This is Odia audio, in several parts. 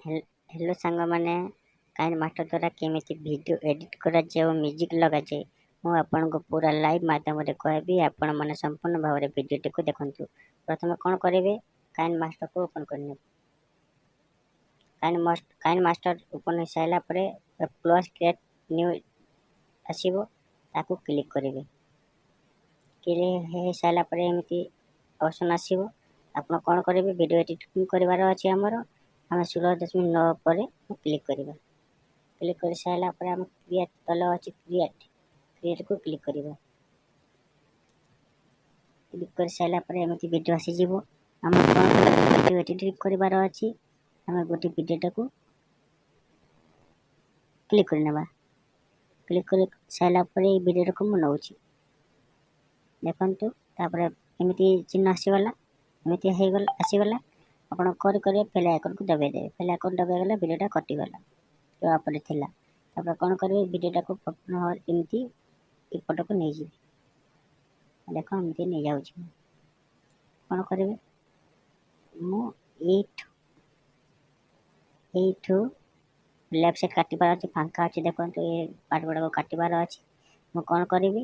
ହ୍ୟାଲୋ ସାଙ୍ଗମାନେ, କାଇନ୍ ମାଷ୍ଟର ଦ୍ୱାରା କେମିତି ଭିଡ଼ିଓ ଏଡ଼ିଟ୍ କରାଯାଏ ଓ ମ୍ୟୁଜିକ୍ ଲଗାଯାଏ, ମୁଁ ଆପଣଙ୍କୁ ପୁରା ଲାଇଭ୍ ମାଧ୍ୟମରେ କହିବି। ଆପଣମାନେ ସମ୍ପୂର୍ଣ୍ଣ ଭାବରେ ଭିଡ଼ିଓଟିକୁ ଦେଖନ୍ତୁ। ପ୍ରଥମେ କ'ଣ କରିବେ? କାଇନ୍ ମାଷ୍ଟରକୁ ଓପନ୍ କରିନେବେ। କାଇନ୍ ମାଷ୍ଟର ଓପନ୍ ହୋଇସାରିଲା ପରେ ପ୍ଲସ୍ କ୍ରିଏଟ୍ ନ୍ୟୁ ଆସିବ, ତାକୁ କ୍ଲିକ୍ କରିବେ। କ୍ଲିକ୍ ହେଇସାରିଲା ପରେ ଏମିତି ଅପସନ୍ ଆସିବ। ଆପଣ କ'ଣ କରିବେ? ଭିଡ଼ିଓ ଏଡ଼ିଟିଂ କରିବାର ଅଛି ଆମର। ଆମେ 16.9 ପରେ କ୍ଲିକ୍ କରିବା। କ୍ଲିକ୍ କରିସାରିଲା ପରେ ଆମେ କ୍ରିଏଟ୍ ତଳେ ଅଛି, କ୍ରିଏଟ୍କୁ କ୍ଲିକ୍ କରିବା। କ୍ଲିକ୍ କରିସାରିଲା ପରେ ଏମିତି ଭିଡ଼ିଓ ଆସିଯିବ। ଆମେ କ'ଣ ଭିଡ଼ିଓ ଏଡ଼ିଟିଂ କରିବାର ଅଛି, ଆମେ ଗୋଟେ ଭିଡ଼ିଓଟାକୁ କ୍ଲିକ୍ କରିନେବା। କ୍ଲିକ୍ କରି ସାରିଲା ପରେ ଏଇ ଭିଡ଼ିଓଟାକୁ ମୁଁ ନେଉଛି, ଦେଖନ୍ତୁ। ତାପରେ ଏମିତି ଚିହ୍ନ ଆସିଗଲା, ଏମିତି ହେଇଗଲା, ଆସିଗଲା। ଆପଣ କରି କରି ପ୍ଲେ ଆଇକନ୍କୁ ଦବାଇ ଦେବେ। ପ୍ଲେ ଆଇକନ୍ ଦବାଇ ଗଲେ ଭିଡ଼ିଓଟା କଟିଗଲା ଯେଉଁ ଉପରେ ଥିଲା। ତାପରେ କ'ଣ କରିବେ? ଭିଡ଼ିଓଟାକୁ ଏମିତି ଏପଟକୁ ନେଇଯିବେ। ଦେଖ, ଏମିତି ନେଇଯାଉଛି। କ'ଣ କରିବେ? ମୁଁ ଏଇଠୁ ଲେଫ୍ଟ ସାଇଡ଼୍ କାଟିବାର ଅଛି, ଫାଙ୍କା ଅଛି ଦେଖନ୍ତୁ, ଏ ପାର୍ଟ ଗୁଡ଼ାକ କାଟିବାର ଅଛି। ମୁଁ କ'ଣ କରିବି?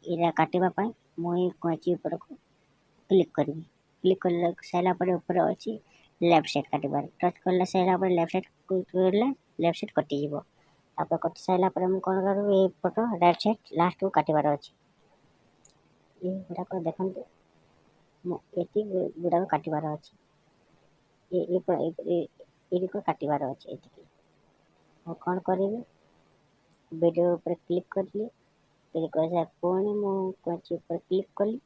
ଏଇଟା କାଟିବା ପାଇଁ ମୁଁ ଏଇ କଇଁଚି ଉପରକୁ କ୍ଲିକ୍ କରିବି। କ୍ଲିକ୍ କଲା ସାରିଲା ପରେ ଉପରେ ଅଛି ଲେଫ୍ଟ ସାଇଡ଼୍ କାଟିବାର। ଟଚ୍ କଲା ସାରିଲା ପରେ ଲେଫ୍ଟ ସାଇଡ଼୍ କଲେ ଲେଫ୍ଟ ସାଇଡ଼୍ କଟିଯିବ। ତାପରେ କଟି ସାରିଲା ପରେ ମୁଁ କ'ଣ କରିବି? ଏଇପଟ ରାଇଟ୍ ସାଇଡ଼୍ ଲାଷ୍ଟକୁ କାଟିବାର ଅଛି। ଏଗୁଡ଼ାକ ଦେଖନ୍ତୁ, ମୁଁ ଏତିକି ଗୁଡ଼ାକ କାଟିବାର ଅଛି, ଏଗୁଡ଼ିକ କାଟିବାର ଅଛି ଏତିକି। ମୁଁ କ'ଣ କରିବି? ଭିଡ଼ିଓ ଉପରେ କ୍ଲିକ୍ କଲି। କ୍ଲିକ୍ କରିସାରିଲା ପୁଣି ମୁଁ କଇଁଚି ଉପରେ କ୍ଲିକ୍ କଲି।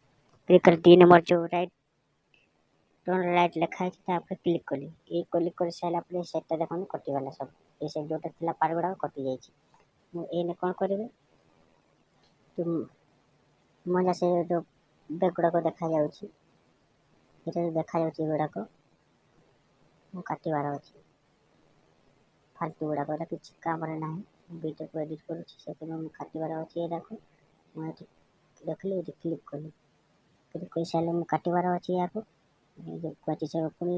କ୍ଲିକ୍ କରି 2 ନମ୍ବର ଯେଉଁ ରାଇଟ୍ ଟର୍ନ ରାଇଟ୍ ଲେଖା ହେଇଛି, ତାପରେ କ୍ଲିକ୍ କଲି। ଏଇ କ୍ଲିକ୍ କରିସାରିଲା ପରେ ସେଟା ଦେଖନ୍ତୁ କଟିଗଲା ସବୁ। ଏ ସେ ଯେଉଁଟା ଥିଲା ପାର୍ଟ ଗୁଡ଼ାକ କଟିଯାଇଛି। ମୁଁ ଏଇନେ କ'ଣ କରିବି? ମଜା ସେ ଯେଉଁ ବ୍ୟାଗ୍ ଗୁଡ଼ାକ ଦେଖାଯାଉଛି, ଏଇଟା ଯେଉଁ ଦେଖାଯାଉଛି, ଏଗୁଡ଼ାକ ମୁଁ କାଟିବାର ଅଛି। ଫାଲତୁ ଗୁଡ଼ାକ, ଏଇଟା କିଛି କାମରେ ନାହିଁ। ମୁଁ ଭିଡ଼ିଓକୁ ଏଡ଼ିଟ୍ କରୁଛି, ସେଥିପାଇଁ ମୁଁ କାଟିବାର ଅଛି ଏଇଟାକୁ। ମୁଁ ଏଠି ଦେଖିଲି, ଏଠି କ୍ଲିକ୍ କଲି। କ୍ଲିକ୍ କରିସାରିଲେ ମୁଁ କାଟିବାର ଅଛି ଏହାକୁ। କଇଁଚି ସବୁ ପୁଣି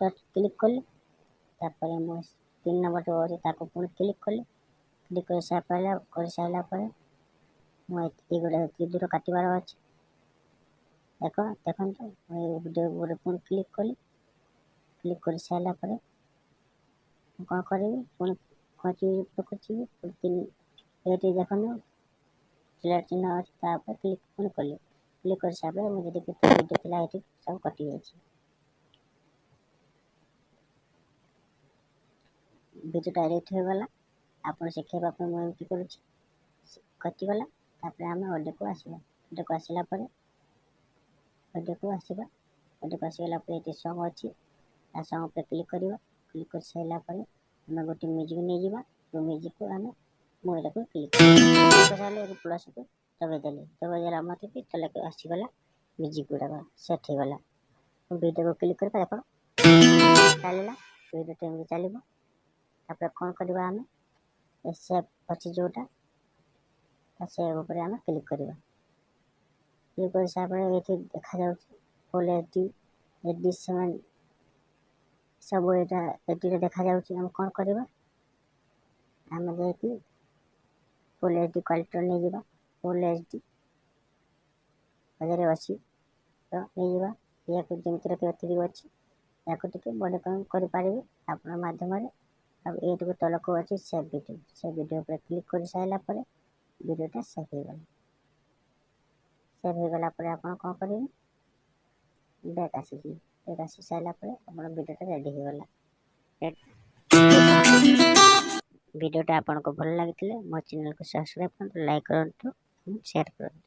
ଟଚ୍ କ୍ଲିକ୍ କଲି। ତାପରେ ମୁଁ 3 ନମ୍ବର ଯେଉଁ ଅଛି, ତାକୁ ପୁଣି କ୍ଲିକ୍ କଲି। କ୍ଲିକ୍ କରିସାରିଲା ପରେ ମୁଁ ଏଗୁଡ଼ା ଏତିକି ଦୂର କାଟିବାର ଅଛି। ଦେଖନ୍ତୁ, ମୁଁ ଏଇ ଭିଡ଼ିଓ ଉପରେ ପୁଣି କ୍ଲିକ୍ କଲି। କ୍ଲିକ୍ କରିସାରିଲା ପରେ ମୁଁ କ'ଣ କରିବି? ପୁଣି କଇଁଚି ଉପରକୁ ଯିବି। ପୁଣି 3 ଏଇଠି ଦେଖନ୍ତୁ ଚିହ୍ନ ଅଛି, ତାପରେ କ୍ଲିକ୍ ପୁଣି କଲି। କ୍ଲିକ୍ କରିସାରିଲା ପରେ ମୁଁ ଯେତିକି ଭିଡ଼ିଓ ଥିଲା ଏଠି ସବୁ କଟିଯାଇଛି। ଭିଡ଼ିଓଟା ଏଡ଼ିଟ୍ ହୋଇଗଲା। ଆପଣ ଶିଖାଇବା ପାଇଁ ମୁଁ ଏମିତି କରୁଛି। କଟିଗଲା। ତାପରେ ଆମେ ଅଡ଼ିଓକୁ ଆସିବା। ଅଡ଼ିଓକୁ ଆସିଲା ପରେ, ଅଡ଼ିଓକୁ ଆସିବା। ଅଡ଼ିଓକୁ ଆସିଗଲା ପରେ ଏଠି ସଙ୍ଗ୍ ଅଛି, ତା ସଙ୍ଗ୍ ଉପରେ କ୍ଲିକ୍ କରିବା। କ୍ଲିକ୍ କରିସାରିଲା ପରେ ଆମେ ଗୋଟେ ମ୍ୟୁଜିକ୍ ନେଇଯିବା। ଯେଉଁ ମ୍ୟୁଜିକ୍କୁ ଆମେ, ମୁଁ ଏଟାକୁ କ୍ଲିକ୍ କରିସାରିଲେ ଏଠି ପ୍ଲସ୍କୁ ଦବାଇ ଦେଲି। ଦବାଇ ଦେଲା ମୋତେ ବି ତଳକୁ ଆସିଗଲା, ମ୍ୟୁଜିକ୍ ଗୁଡ଼ାକ ସେଟ୍ ହେଇଗଲା। ମୁଁ ଭିଡ଼ିଓକୁ କ୍ଲିକ୍ କରିବା, ଦେଖ ଚାଲିଲା। ଭିଡ଼ିଓଟା ଏମିତି ଚାଲିବ। ତାପରେ କ'ଣ କରିବା ଆମେ? ଏ ସେଭ୍ ଅଛି ଯେଉଁଟା, ତା ସେଭ୍ ଉପରେ ଆମେ କ୍ଲିକ୍ କରିବା। କ୍ଲିକ୍ କରିସାରିଲା ପରେ ଏଠି ଦେଖାଯାଉଛି ଫୁଲ୍ ଏଚ୍ ଡି, HD 7, ସବୁ ଏଇଟା ଏଚ୍ ଡିରେ ଦେଖାଯାଉଛି। ଆମେ କ'ଣ କରିବା? ଆମେ ଯାଇକି ଫୁଲ୍ ଏଚ୍ ଡି କ୍ୱାଲିଟିର ନେଇଯିବା। ଫୁଲ୍ ଏଚ୍ ଡି 1080ର ନେଇଯିବା। ଏହାକୁ ଯେମିତି ରଖିବା ଠିକ୍ ଅଛି। ଏହାକୁ ଟିକେ ବଡ଼ କମ୍ କରିପାରିବେ ଆପଣ ମାଧ୍ୟମରେ। ଆଉ ଏଇଟିକୁ ତଳକୁ ଅଛି ସେଭ୍ ଭିଡ଼ିଓ। ସେଭ୍ ଭିଡ଼ିଓ ଉପରେ କ୍ଲିକ୍ କରିସାରିଲା ପରେ ଭିଡ଼ିଓଟା ସେଭ୍ ହେଇଗଲା। ସେଭ୍ ହେଇଗଲା ପରେ ଆପଣ କ'ଣ କରିବେ? ବ୍ୟାକ୍ ଆସିଯିବେ। ବ୍ୟାକ୍ ଆସି ସାରିଲା ପରେ ଆପଣ ଭିଡ଼ିଓଟା ରେଡ଼ି ହେଇଗଲା। ଭିଡ଼ିଓଟା ଆପଣଙ୍କୁ ଭଲ ଲାଗିଥିଲେ ମୋ ଚ୍ୟାନେଲକୁ ସବସ୍କ୍ରାଇବ୍ କରନ୍ତୁ, ଲାଇକ୍ କରନ୍ତୁ ଏବଂ ସେୟାର କରନ୍ତୁ।